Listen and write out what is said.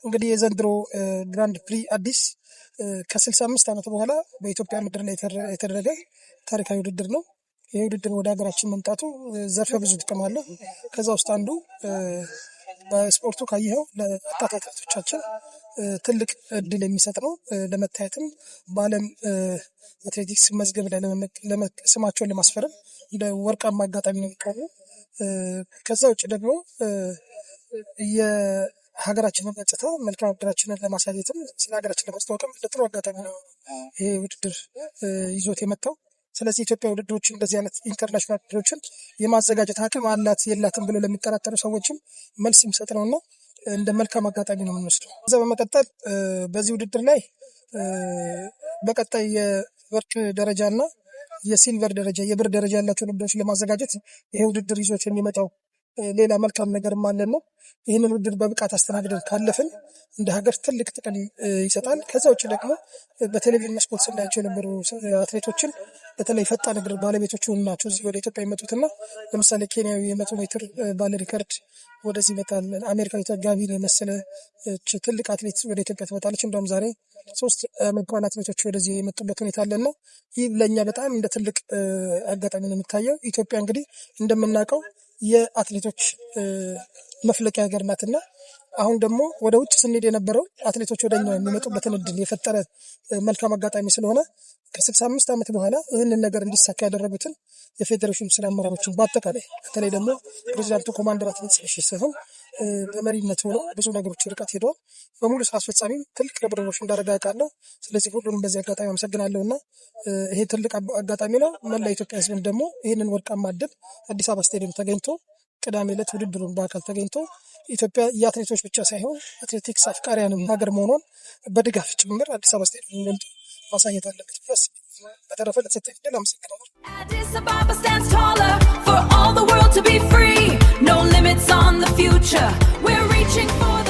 እንግዲህ የዘንድሮ Grand Prix አዲስ ከ65 ዓመት በኋላ በኢትዮጵያ ምድር ላይ የተደረገ ታሪካዊ ውድድር ነው። ይህ ውድድር ወደ ሀገራችን መምጣቱ ዘርፈ ብዙ ጥቅም አለው። ከዛ ውስጥ አንዱ በስፖርቱ ካየኸው ለወጣት አትሌቶቻችን ትልቅ እድል የሚሰጥ ነው። ለመታየትም በዓለም አትሌቲክስ መዝገብ ላይ ስማቸውን ለማስፈረም እንደ ወርቃማ አጋጣሚ ነው የሚቀርበው። ከዛ ውጭ ደግሞ የሀገራችንን ገጽታ፣ መልካም ምድራችንን ለማሳየትም፣ ስለ ሀገራችን ለማስተዋወቅም ለጥሩ አጋጣሚ ነው ይሄ ውድድር ይዞት የመጣው። ስለዚህ ኢትዮጵያ ውድድሮችን፣ እንደዚህ አይነት international ውድድሮችን የማዘጋጀት አቅም አላት የላትም ብሎ ለሚጠራጠሩ ሰዎችም መልስ የሚሰጥ ነው እና እንደ መልካም አጋጣሚ ነው የምንወስደው። ከዛ በመቀጠል በዚህ ውድድር ላይ በቀጣይ የወርቅ ደረጃ እና የ silver ደረጃ፣ የብር ደረጃ ያላቸውን ውድድሮች ለማዘጋጀት ይሄ ውድድር ይዞት የሚመጣው ሌላ መልካም ነገርም አለን ነው። ይህንን ውድድር በብቃት አስተናግደን ካለፍን እንደ ሀገር ትልቅ ጥቅም ይሰጣል። ከዛ ውጭ ደግሞ በቴሌቪዥን መስኮት ስናያቸው የነበሩ አትሌቶችን፣ በተለይ ፈጣን እግር ባለቤቶች ናቸው እዚህ ወደ ኢትዮጵያ የመጡትና ለምሳሌ ኬንያዊ የ100 ሜትር ባለ ሪከርድ ወደዚህ ይመጣል። አሜሪካዊቷ ጋቢን የመሰለ ትልቅ አትሌት ወደ ኢትዮጵያ ትመጣለች። እንደውም ዛሬ ሶስት አሜሪካውያን አትሌቶች ወደዚህ የመጡበት ሁኔታ አለና ይህ ለእኛ በጣም እንደ ትልቅ አጋጣሚ ነው የሚታየው። ኢትዮጵያ እንግዲህ እንደምናውቀው የአትሌቶች መፍለቂያ ሀገር ናትና አሁን ደግሞ ወደ ውጭ ስንሄድ የነበረው አትሌቶች ወደኛ የሚመጡበትን እድል የፈጠረ መልካም አጋጣሚ ስለሆነ ከ65 ዓመት በኋላ ይህንን ነገር እንዲሳካ ያደረጉትን የፌዴሬሽኑ ስራ አመራሮችን በአጠቃላይ፣ በተለይ ደግሞ ፕሬዚዳንቱ ኮማንደር አትሌት ስለሺ ስህን በመሪነት ሆነው ብዙ ነገሮች ርቀት ሄደዋል። በሙሉ ስራ አስፈጻሚም ትልቅ ርብርቦች እንዳደረገ አውቃለሁ። ስለዚህ ሁሉንም በዚህ አጋጣሚ አመሰግናለሁ እና ይሄ ትልቅ አጋጣሚ ነው። መላ ኢትዮጵያ ሕዝብን ደግሞ ይህንን ወርቃማ እድል አዲስ አበባ ስቴዲየም ተገኝቶ ቅዳሜ ዕለት ውድድሩን በአካል ተገኝቶ ኢትዮጵያ የአትሌቶች ብቻ ሳይሆን አትሌቲክስ አፍቃሪያንም ሀገር መሆኗን በድጋፍ ጭምር አዲስ አበባ ስቴዲየም ሞልቶ ማሳየት አለበት። በተረፈ ለተሰጠኝ ዕድል አመሰግናለሁ። Addis Ababa stands taller for all the world to be free. No limits on the future. We're reaching for the